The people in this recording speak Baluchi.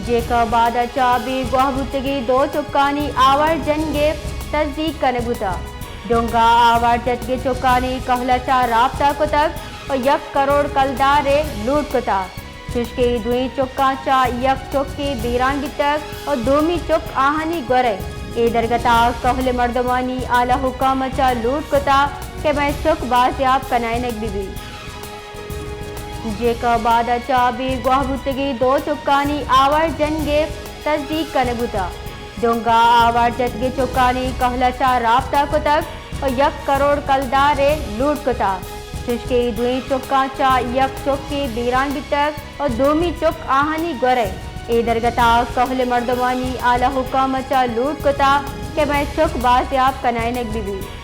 جیکب ءَ چہ بیگواہ بوتگیں دو چکانی آوار جنگ ءِ تصدیق کنگ بوتگ۔ ڈونگ ءَ آوار جتگیں چکانی کہول ءَ چہ رابطہ کتگ ءُ یک کروڑ کلدار ءِ لوٹ کتگ، چوشکہ اے دوئیں چکاں چہ یک چکے بیران بیتگ ءُ دومی چک آہانی گور ءَ۔ اے درگت ءَ کہول ءِ مردمانی اعلی حکام ءَ چہ لوٹ کتگ کہ مئے چک بازیاب کنائینگ بہ بیت۔ جیکب ءَ چہ بیگواہ بوتگیں دو چکانی آوار جنگ ءِ تصدیق کنگ بوتگ۔ ڈونگ ءَ آوار جتگیں چکانی کہول ءَ چہ رابطہ کتگ ءُ یک کروڑ کلدار ءِ لوٹ کتگ، چوشکہ اے دوئیں چکاں چہ یک چکے بیران بیتگ ءُ دومی چک آہانی گور ءَ۔ اے درگت ءَ کہول ءِ مردمانی اعلی حکام ءَ چہ لوٹ کتگ کہ مئے چک بازیاب کنائینگ بہ بیت۔